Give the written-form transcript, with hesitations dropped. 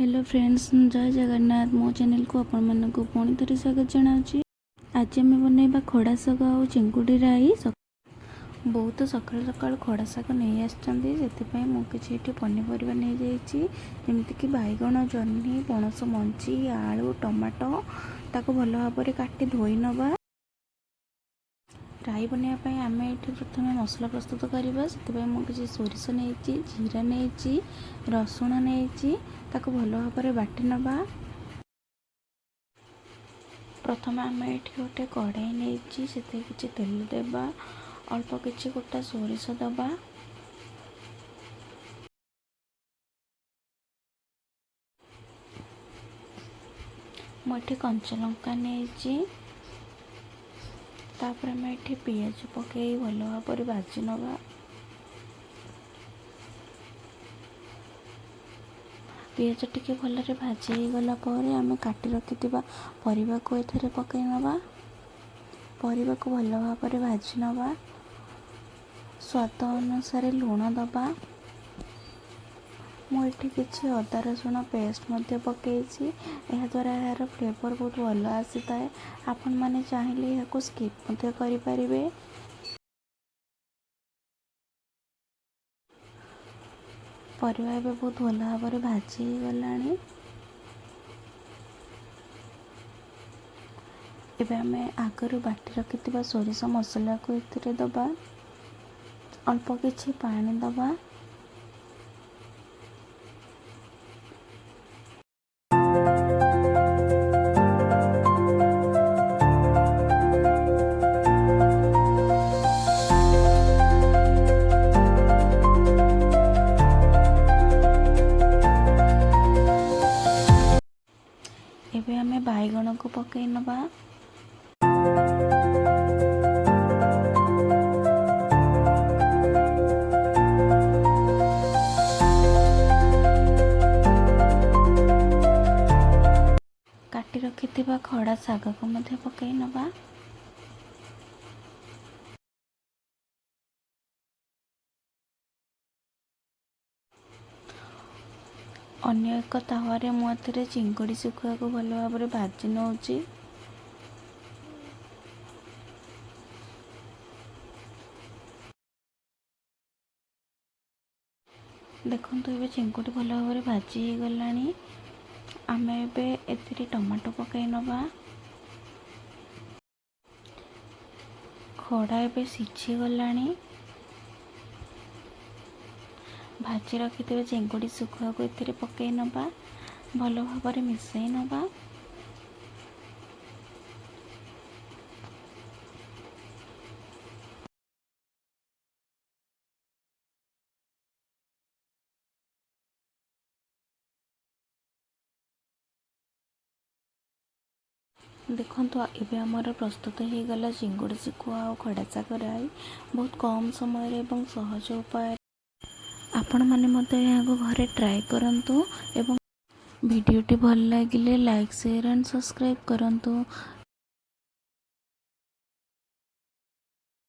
Hello friends, ଜୟ ଜଗନ୍ନାଥ। ମୋ ଚ୍ୟାନେଲକୁ ଆପଣମାନଙ୍କୁ ପୁଣି ଥରେ ସ୍ୱାଗତ ଜଣାଉଛି। ଆଜି ଆମେ ବନେଇବା ଖଡ଼ା ଶାଗ ଆଉ ଚିଙ୍ଗୁଡ଼ି ରାଇ। ବହୁତ ସକାଳୁ ସକାଳୁ ଖଡ଼ା ଶାଗ ନେଇ ଆସିଛନ୍ତି, ସେଥିପାଇଁ ମୁଁ କିଛି ଏଠି ପନିପରିବା ନେଇଯାଇଛି, ଯେମିତିକି ବାଇଗଣ, ଜହ୍ନି, ପଣସ ମଞ୍ଜି, ଆଳୁ, ଟମାଟୋ। ତାକୁ ଭଲ ଭାବରେ କାଟି ଧୋଇ ନେବା। ରାଇ ବନେଇବା ପାଇଁ ଆମେ ଏଠି ପ୍ରଥମେ ମସଲା ପ୍ରସ୍ତୁତ କରିବା। ସେଥିପାଇଁ ମୁଁ କିଛି ସୋରିଷ ନେଇଛି, ଜିରା ନେଇଛି, ରସୁଣ ନେଇଛି। ତାକୁ ଭଲ ଭାବରେ ବାଟି ନେବା। ପ୍ରଥମେ ଆମେ ଏଠି ଗୋଟେ କଢ଼େଇ ନେଇଛି, ସେଥିରେ କିଛି ତେଲ ଦେବା, ଅଳ୍ପ କିଛି ଗୋଟା ସୋରିଷ ଦେବା। ମୁଁ ଏଠି କଞ୍ଚା ଲଙ୍କା ନେଇଛି। ତାପରେ ଆମେ ଏଠି ପିଆଜ ପକାଇ ଭଲ ଭାବରେ ଭାଜି ନେବା। ପିଆଜ ଟିକେ ଭଲରେ ଭାଜି ହେଇଗଲା ପରେ ଆମେ କାଟି ରଖିଥିବା ପରିବାକୁ ଏଥିରେ ପକାଇ ନେବା। ପରିବାକୁ ଭଲ ଭାବରେ ଭାଜି ନେବା। ସ୍ୱାଦ ଅନୁସାରେ ଲୁଣ ଦେବା। ମୁଁ ଏଠି କିଛି ଅଦା ରସୁଣ ପେଷ୍ଟ ମଧ୍ୟ ପକାଇଛି। ଏହାଦ୍ୱାରା ଏହାର ଫ୍ଲେଭର୍ ବହୁତ ଭଲ ଆସିଥାଏ। ଆପଣମାନେ ଚାହିଁଲେ ଏହାକୁ ସ୍କିପ୍ ମଧ୍ୟ କରିପାରିବେ। ପରିବା ଏବେ ବହୁତ ଭଲ ଭାବରେ ଭାଜି ହେଇଗଲାଣି। ଏବେ ଆମେ ଆଗରୁ ବାଟି ରଖିଥିବା ସୋରିଷ ମସଲାକୁ ଏଥିରେ ଦେବା, ଅଳ୍ପ କିଛି ପାଣି ଦେବା। ଏବେ ଆମେ ବାଇଗଣକୁ ପକାଇ ନେବା। କାଟି ରଖିଥିବା ଖଡ଼ା ଶାଗକୁ ମଧ୍ୟ ପକାଇ ନେବା। ଅନ୍ୟ ଏକ ତାୱାରେ ମୁଁ ଏଥିରେ ଚିଙ୍ଗୁଡ଼ି ଶୁଖୁଆକୁ ଭଲ ଭାବରେ ଭାଜି ନେଉଛି। ଦେଖନ୍ତୁ, ଏବେ ଚିଙ୍ଗୁଡ଼ି ଭଲ ଭାବରେ ଭାଜି ହେଇଗଲାଣି। ଆମେ ଏବେ ଏଥିରେ ଟମାଟୋ ପକାଇ ନେବା। ଖଡ଼ା ଏବେ ସିଝିଗଲାଣି। ଭାଜି ରଖିଥିବା ଚିଙ୍ଗୁଡ଼ି ଶୁଖୁଆକୁ ଏଥିରେ ପକାଇ ନେବା, ଭଲ ଭାବରେ ମିଶାଇ ନେବା। ଦେଖନ୍ତୁ, ଏବେ ଆମର ପ୍ରସ୍ତୁତ ହେଇଗଲା ଚିଙ୍ଗୁଡ଼ି ଶୁଖୁଆ ଆଉ ଖଡ଼ା ଶାଗ ରାଇ, ବହୁତ କମ୍ ସମୟରେ ଏବଂ ସହଜ ଉପାୟରେ। ଆପଣମାନେ ମଧ୍ୟ ଏହାକୁ ଘରେ ଟ୍ରାଏ କରନ୍ତୁ ଏବଂ ଭିଡ଼ିଓଟି ଭଲ ଲାଗିଲେ ଲାଇକ୍, ସେୟାର ଆଣ୍ଡ ସବସ୍କ୍ରାଇବ୍ କରନ୍ତୁ।